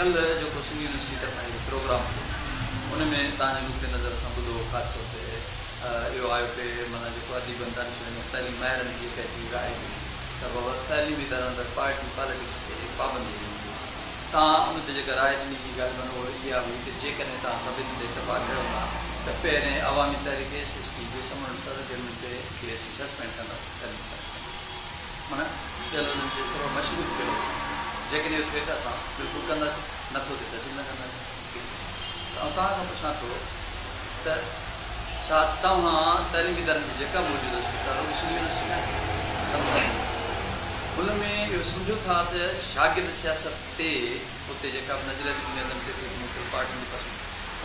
ڪلهه جيڪو سنڌ يونيورسٽي طرفان هڪ پروگرام ٿيو ان ۾ توهان جي نقطي نظر سان ٻڌو خاص طور تي اهو آيو پئي معنيٰ جيڪو اديبن دانشورن يا تعليمي ماهرن جي جيڪا هڪڙي راء هئي ته بابا تعليمي ادارن اندر پارٽي پاليٽڪس تي پابندي هجڻ گهرجي. توهان ان تي جيڪا راء ڏني هئي غالباً اهو اها هئي ته جيڪڏهن توهان سڀني تي اتفاق ڪيو ٿا ته پهرين عوامي تحريڪ ايس ايس ٽي جي سمورن سرگرمين تي کي اسين سسپينڊ ڪنداسين تعليم کاتي معنيٰ ٻين لفظن تي ٿورو مشروط ڪيو وڃي جيڪڏهن اهو ٿئي ته اسان بلڪل ڪنداسين نه ٿو ٿئي ته اسين به نه ڪنداسين ته آئون توهان کان پڇان ٿو ته ڇا توهان تعليمي ادارن جي جيڪا موجوده صورتحال رڳو سنڌ يونيورسٽي ناهي سمورا ان ۾ اهو سمجهو ٿا ته شاگرد سياست تي اتي جيڪا به نظرياتي بنيادن تي ٿئي ٿي مختلف پارٽين جي پسند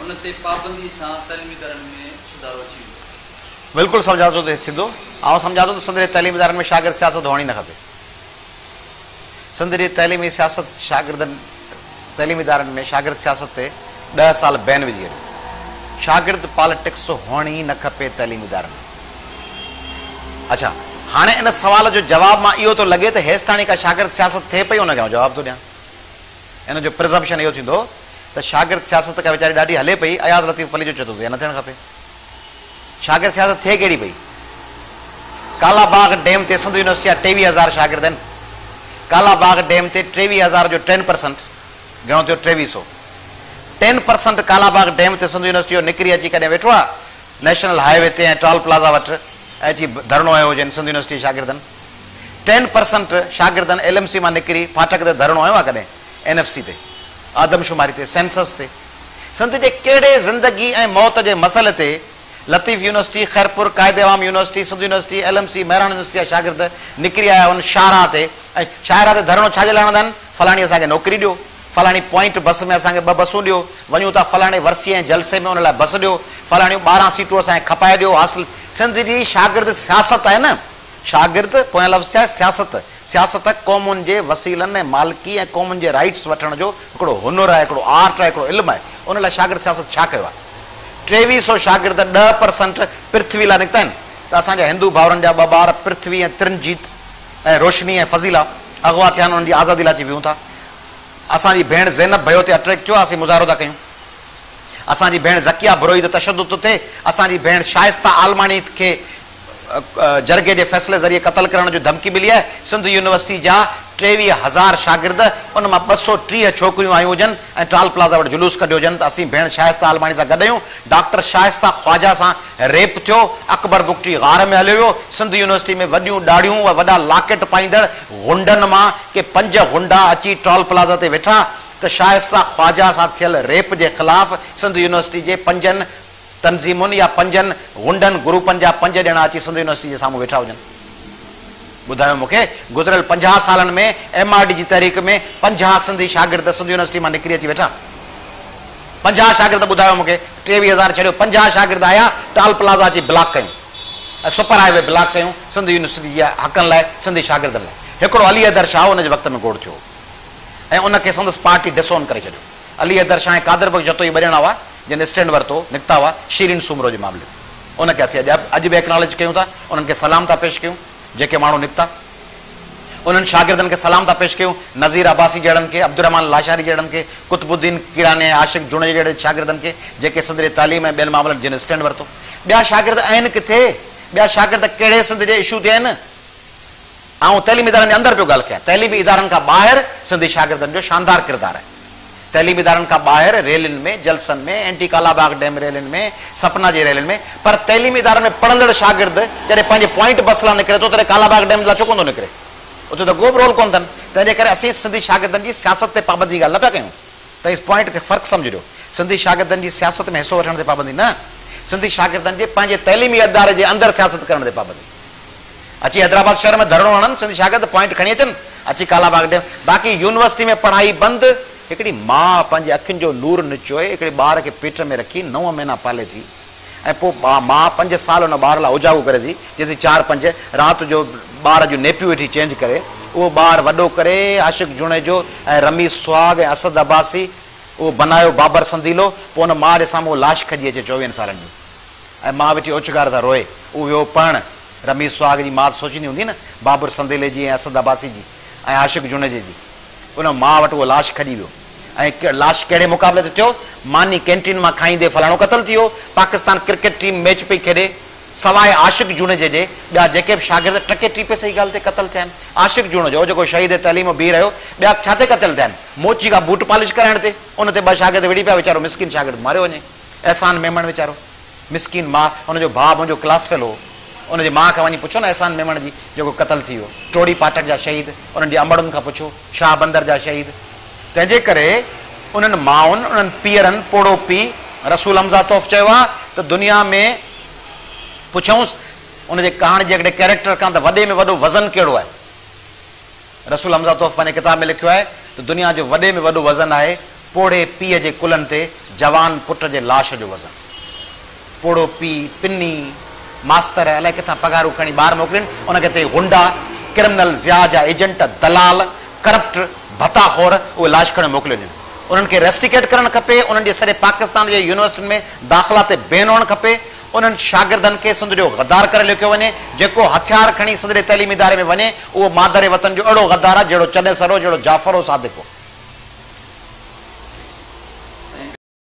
ان تي پابندي سان تعليمي ادارن ۾ سڌارو اچي ويندو. بلڪل سمجهان ٿو ته ٿيندو. آئون سمجهان ٿو ته سنڌ جي تعليمي ادارن ۾ شاگرد سياست هئڻ ئي نه کپي. سنڌ جي تعليمي سياست شاگردن تعليمي ادارن ۾ شاگرد سياست تي ڏهه سال بين وجهي ڇڏيو. شاگرد پاليٽڪس هئڻ ئي نه کپي تعليمي ادارن ۾. اڇا هاڻي ان سوال جو جواب مان اهو ٿو لڳي ته هيستاڻي ڪا شاگرد سياست ٿئي پئي ان کي آئون جواب ٿو ڏيان. ان جو پرزمپشن اهو ٿيندو ته شاگرد سياست ڪا ويچاري ڏاڍي هلي پئي، اياز لطيف پليجو چئي ٿو ته اها نه ٿيڻ کپي. شاگرد سياست ٿئي ڪهڙي پئي؟ ڪالا باغ ڊيم تي سنڌ يونيورسٽي جا ٽيويهه هزار شاگرد آهن. ڪالا باغ ڊيم تي ٽيويهه هزار جو ٽين پرسنٽ گهڻو ٿيو؟ ٽيويهه سو. Ten percent Kala Bagh dam تي سنڌ يونيورسٽي جو نڪري اچي ڪڏهن ويٺو آهي نيشنل هاء وي تي ۽ ٽال پلازا وٽ ۽ اچي ڌرڻو هنيو هجين سنڌ يونيورسٽي جي شاگردن. ٽين پرسنٽ شاگردن ايل ايم سي مان نڪري ڦاٽڪ تي ڌرڻو هنيو آهي ڪڏهن؟ اين ايف سي تي، آدمشماري تي، سينسس تي. سنڌ جي ڪهڙي زندگي ۽ موت جي مسئلي تي لطيف يونيورسٽي، خيرپور، قائد عوام university, Sindh university, L M C, Mehran university جا شاگرد نڪري آيا هن شاهراهه تي ۽ شاهراهه تي ڌرڻو ڇا جي لاء هڻندا آهن؟ فلاڻي اسان کي نوڪري ڏيو، فلاڻي پوائنٽ بس ۾ اسان کي ٻه بسون ڏيو، وڃون ٿا فلاڻي ورسي ۽ جلسي ۾ ان لاء بس ڏيو، فلاڻيون 12 سيٽون اسان کي کپائي ڏيو، هاسٽل. سنڌ جي شاگرد سياست آهي نه، شاگرد، پويان لفظ ڇا آهي؟ سياست. سياست قومن جي وسيلن ۽ مالڪي ۽ قومن جي رائيٽس وٺڻ جو هڪڙو هنر آهي، هڪڙو آرٽ آهي، هڪڙو علم آهي. ان لاء شاگرد سياست ڇا ڪيو آهي؟ ٽيويهه سئو شاگرد 10% پرٿوي لاء نڪتا آهن ته اسان جا هندو ڀائرن جا ٻه ٻار پرٿوي ۽ ترنجيت ۽ روشني ۽ فضيلا اغوا ٿيا آهن انهن جي آزادي لاء اچي ويهون ٿا. اسان جي ڀيڻ زينب ڀيو تي اٽيڪ ٿيو آهي اسين مظاهرو ٿا ڪيون. اسان جي ڀيڻ ذڪيه بروهي تي تشدد ٿو ٿئي. اسان جي ڀيڻ شائسته عالماڻي کي جرڳي جي فيصلي ذريعي قتل ڪرڻ جون ڌمڪي ملي آهي، سنڌ يونيورسٽي جا 23 هزار شاگرد ان مان 230 ڇوڪريون آيون هجن ۽ ٽال پلازا وٽ جلوس ڪڍيو هجن ته اسين ڀيڻ شائسته عالماڻي سان گڏ آهيون، ڊاڪٽر شائسته خواجه سان ريپ ٿيو، اڪبر بگٽي غار ۾ هليو ويو، سنڌ يونيورسٽي ۾ وڏيون ڏاڙهيون و وڏا لاڪيٽ پائيندڙ غنڊن مان ڪي پنج غنڊا اچي ٽال پلازا تي ويٺا ته شائسته خواجه سان ٿيل ريپ جي خلاف سنڌ يونيورسٽي جي پنجن تنظيمن يا پنجن غنڊن گروپن جا پنج ڄڻا اچي سنڌ يونيورسٽي جي سامهون ويٺا هجن. ٻڌايو مون کي گذريل 50 سالن ۾ ايم آر ڊي جي تحريڪ ۾ 50 سنڌي شاگرد سنڌ يونيورسٽي مان نڪري اچي ويٺا؟ 50 شاگرد ٻڌايو مون کي 23 هزار ڇڏيو 50 شاگرد آيا ٽال پلازا اچي بلاڪ ڪيون ۽ سپر هاء وي بلاڪ ڪيون سنڌ يونيورسٽي جي حقن لاء سنڌي شاگردن لاء. هڪڙو علي حيدر شاهه ان جي وقت ۾ گوڙ ٿيو هو ۽ ان کي سندس پارٽي ڊس اون ڪري ڇڏيو. علي حيدر شاهه ۽ قادر بخش جتوئي ٻه ڄڻا هئا جن اسٽينڊ ورتو نڪتا هئا شيرين سومرو جي معاملي تي ان کي اسين اڄ اڄ به ايڪناليج ڪيون ٿا انهن کي سلام ٿا پيش ڪيون جيڪي ماڻهو نڪتا انهن شاگردن کي سلام ٿا پيش ڪيون نذير عباسي جهڙن کي عبدالرحمان لاشاري جهڙن کي قطب الدين ڪيڙاني ۽ عاشق جوڻيجي جهڙي شاگردن کي جيڪي سنڌ جي تعليم ۽ ٻين معاملن جن اسٽينڊ ورتو ٻيا شاگرد آهن ڪٿي ٻيا شاگرد ڪهڙي سنڌ جي اشو تي آهن آئون تعليمي ادارن جي اندر پيو ڳالهه ڪيان، تعليمي ادارن کان ٻاهر سنڌي شاگردن جو شاندار ڪردار آهي. تعليمي ادارن کان ٻاهر ريلين ۾، جلسن ۾، اينٽي ڪالا باغ ڊيم ريلين ۾، سپنا جي ريلين ۾، پر تعليمي ادارن ۾ پڙهندڙ شاگرد جڏهن پنهنجي پوائنٽ بس لاء نڪري ٿو تڏهن ڪالا باغ ڊيم لاء ڇو ڪونه ٿو نڪري؟ اتي ته ڪو به رول ڪونه اٿن. تنهن جي ڪري اسين سنڌي شاگردن جي سياست تي پابندي جي ڳالهه نه پيا ڪيون. ته اس پوائنٽ کي فرق سمجهه ڏيو. سنڌي شاگردن جي سياست ۾ حصو وٺڻ تي پابندي نه، سنڌي شاگردن جي پنهنجي تعليمي اداري جي اندر سياست ڪرڻ تي پابندي. اچي حيدرآباد شهر ۾ ڌرڻو هڻن، سنڌي شاگرد پوائنٽ کڻي اچن، اچي ڪالا باغ ڊيم، باقي يونيورسٽي ۾ پڙهائي بند، هڪڙي ماء پنهنجي اکين جو نور نچوئي هڪڙي ٻار کي پيٽ ۾ رکي نو مهينا پالي ٿي ۽ پوء ماء پنج سال ان ٻار لاء اوجاڳو ڪري ٿي، جيسين چار پنج رات جو ٻار جون نيپيون ويٺي چينج ڪري، اهو ٻار وڏو ڪري عاشق جوڻيجو ۽ رميز سهاڳ ۽ اسد عباسي اهو بنايو بابر سنديلو، پوء ان ماء جي سامهون اهو لاش کڄي اچي 24 سالن جو. ۽ ماء ويٺي اوڇنگار سان روئي. اهو ويو پڙهڻ. رميز سهاڳ جي ماء ته سوچيندي هوندي نه، بابر سنديلي جي ۽ اسد عباسي جي ۽ عاشق جوڻيجي جي. ان ماء وٽ اهو لاش کڄي ويو. ۽ لاش ڪهڙي مقابلي تي ٿيو؟ ماني ڪينٽين مان کائيندي فلاڻو قتل ٿي ويو، پاڪستان ڪرڪيٽ ٽيم ميچ پئي کيڏي، سواء عاشق جوڻيجي جي ٻيا جيڪي به شاگرد ٽڪي ٽي پئسي جي ڳالهه تي قتل ٿيا آهن. عاشق جوڻيجو جيڪو شهيد تعليم بيهي رهيو، ٻيا ڇا تي قتل ٿيا آهن؟ موچي کان بوٽ پالش ڪرائڻ تي، ان تي ٻه شاگرد وڙهي پيا، ويچارو مسڪين شاگرد ماريو وڃي. احسان ميمڻ ويچارو مسڪين ماء، ان جو ڀاء منهنجو ڪلاس فيلو هو، ان جي ماء کان وڃي پڇو نه احسان ميمڻ جي جيڪو قتل ٿي ويو. ٽوڙي پاٺڪ جا شهيد، انهن جي امڙن کان پڇو، شاهه بندر جا شهيد. تنهن جي ڪري انهن مائن، انهن پيئرن، پوڙهو پيء رسول حمزه توف چيو آهي ته دنيا ۾ پڇئونس ان جي ڪهاڻي جي هڪڙي ڪئريڪٽر کان ته وڏي ۾ وڏو وزن ڪهڙو آهي؟ رسول حمزه توف پنهنجي ڪتاب ۾ لکيو آهي ته دنيا جو وڏي ۾ وڏو وزن آهي پوڙهي پيء جي ڪلهن تي جوان پٽ جي لاش جو وزن. پوڙهو پيء، پني، ماستر الائي ڪٿان پگهارون کڻي ٻار موڪلين، ان کي ته غنڊا، ڪرمنل، ضياء جا ايجنٽ، دلال، ڪرپٽ، ڀتا خور اهي لاش کڻي موڪليو ڏين. انهن کي ريسٽيڪيٽ ڪرڻ کپي، انهن جي سڄي پاڪستان جي يونيورسٽين ۾ داخلا تي بين هئڻ کپي، انهن شاگردن کي سنڌ جو غدار ڪري ليکيو وڃي، جيڪو هٿيار کڻي سنڌ جي تعليمي اداري ۾ وڃي اهو مادر وطن جو اهڙو غدار آهي جهڙو چنيسر هو، جهڙو جعفر هو، صادق هو.